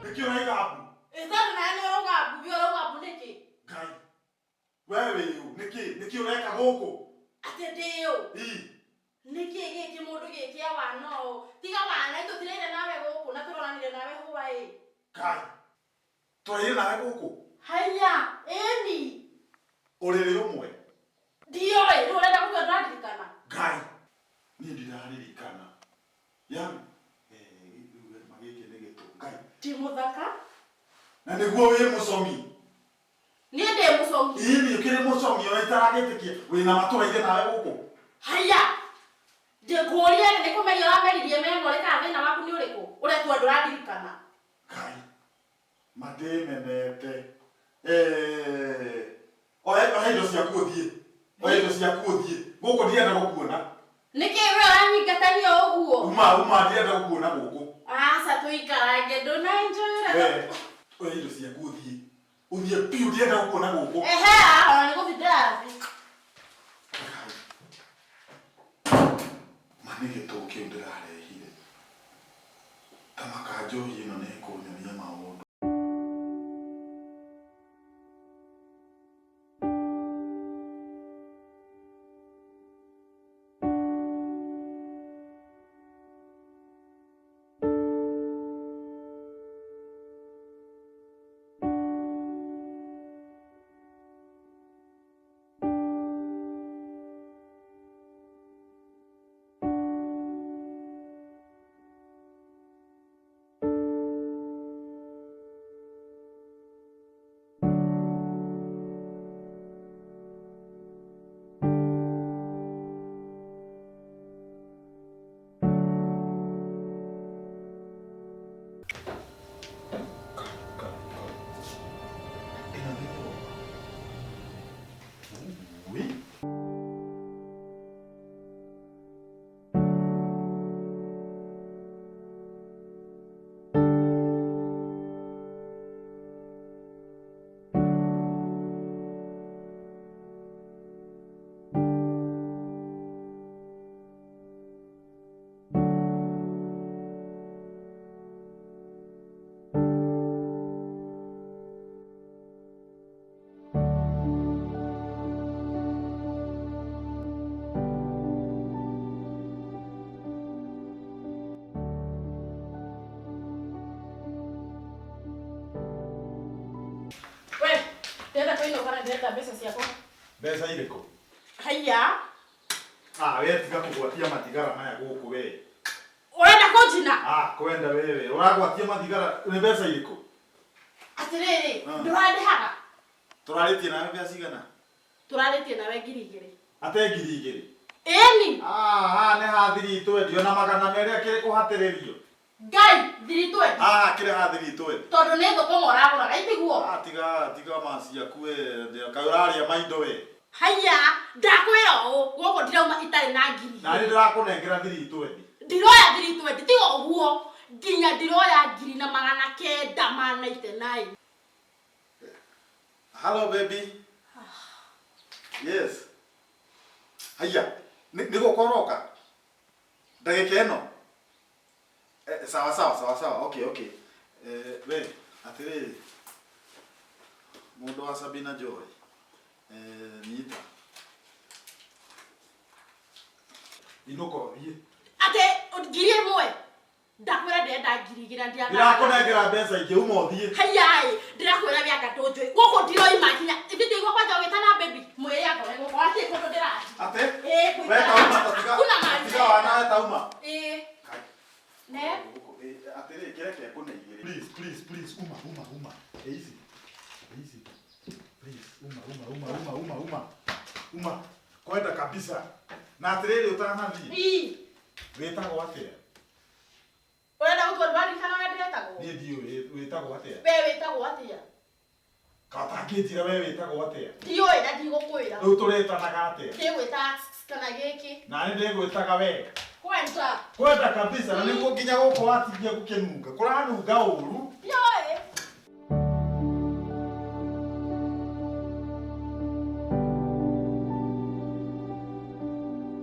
Nĩkĩ ũraiga mbu? Ĩ tondũ nawe nĩ ũrauga mbu, we ũrauga mbu nĩkĩ? Ngai. We wĩ ũ? Nĩkĩ? Nĩkĩ ũreka gũkũ? Atĩ ndĩ ũ? Ii. Nĩkĩ gĩkĩ mũndũ gĩkĩa wana ũũ? Tiga wana, itũtiraire nawe gũkũ na tũronanire nawe hwaĩ. Ngai. Tũraire nawe gũkũ? Haiya, ĩni. Ũrĩrĩ ũmwe? Ndioĩ, rĩu ũrenda gũtua ndũraririkana? Ngai. Niĩ ndiraririkana. Yaani, eh, rĩu we ma gĩkĩ nĩ gĩtũ. Ngai. Ndĩ mũthaka. Na nĩguo wĩ mũcomi. Niĩ ndĩ mũcomi. Ĩni ũkĩrĩ mũcomi ona itaragĩtĩkia wĩna ma tũraire nawe gũkũ. Haiya! Ngũrie nĩ kũmeria ũrameririe memory kana thĩna waku nĩ ũrĩkũ? Ũretua ndũrandirikana. Ngai. Ma ndĩmenete. Eh. Oya oya indo ciaku ũthiĩ. Oya indo ciaku ũthiĩ. Gũkũ ndirenda gũkuona. Nĩkĩ we ũranyingatania ũguo? Uma uma ndirenda gũkuona gũkũ. Aca tũikarange ndũna enjoy ũrĩa. We oya indo ciaku ũthiĩ. Ũthiĩ biũ ndirenda gũkuona gũkũ. Ehe ona nĩ gũthiĩ ndĩrathiĩ. Ma nĩ gĩtũ kĩu ndĩrarehire. Ta maka njohi ĩno nĩ ĩkũnyonia maũndũ. Ĩno nĩ nyũmba. Ui. We, ndĩrenda kũinũka na ndĩrenda mbeca ciakwa. Mbeca irĩkũ? Haiya. Ah, we tiga kũgwatia mathigara maya gũkũ we. Ũrenda kũnjina? Ah, kwenda wewe. Ũragwatia mathigara nĩ mbeca irĩkũ? Atĩrĩrĩ, Ah. ndũrandĩhaga. Tũrarĩtie nawe mbeca cigana? Tũrarĩtie nawe 2000. Ate 2000. Ĩni. Ah, haha nĩ ha 320 ona 200 akĩrĩ kũhatĩrĩrio. Ngai, 320. Haha akĩrĩ ha 320. Tondũ nĩ thũkũma ũragũraga, itiguo? Ah, tiga tiga ma ciaku we. Kaĩ ũrarĩa maindo we. Haiya, ndakwĩra ũũ, gũkũ ndirauma itarĩ na 2000. Na nĩ ndĩrakũnengera 320. Ndiroya 320, tiga ũguo. Nginya ndiroya 1999. Hello baby. Yes. Haiya, nĩ gũka ũroka? Ndagĩka ĩno? Eh, sawa sawa sawa sawa. Okay, okay. Eh, we, atĩrĩrĩ. Mũndũ wa Sabina Joy. Eh, nyita. Inũka ũthiĩ. Atĩ 1000? Ndakwĩra ndĩrenda 2000 na ndiaga. Ndirakũnengera mbeca ingĩ, uma ũthiĩ. Haiya-ĩ, ndĩrakwĩra we anga ndũnjũĩ. Gũkũ ndiroima nginya, ithuĩ ndĩigua kwanja ũgĩtana baby, mwĩrĩ anga wĩ gũkũ, hatirĩ kũndũ ndĩrathiĩ. Atĩ? Ĩĩ, We ngũikara tauma ta tiga, Hakuna mahali tiga wana we tauma. Ĩĩ. Ne? Gũkũ, ĩ, atĩrĩ, kĩreke ngũne igĩrĩ. Please, please, please, uma, uma, uma. Easy. Easy. Please, uma, uma, uma, uma, uma, uma. Uma. Kwenda kabisa. Na atĩrĩrĩ ũtanathiĩ. Ii. Wĩtagwo atĩa? Ũrenda gũtua ndũraririkana ũrĩa ndĩretagwo? Niĩ ndiũĩ wĩtagwo atĩa. We wĩtagwo atĩa? Ka ũtangĩnjĩra we wĩtagwo atĩa? Ndiũĩ na ndigũkwĩra. Rĩu tũrĩtanaga atĩa? Ndĩgwĩta kana gĩkĩ. Na nĩ ndĩgwĩtaga we. Kwenda. Kwenda kabisa na nĩguo nginya gũkũ watigia gũkĩnunga. Kũranunga ũru. Ndiũĩ.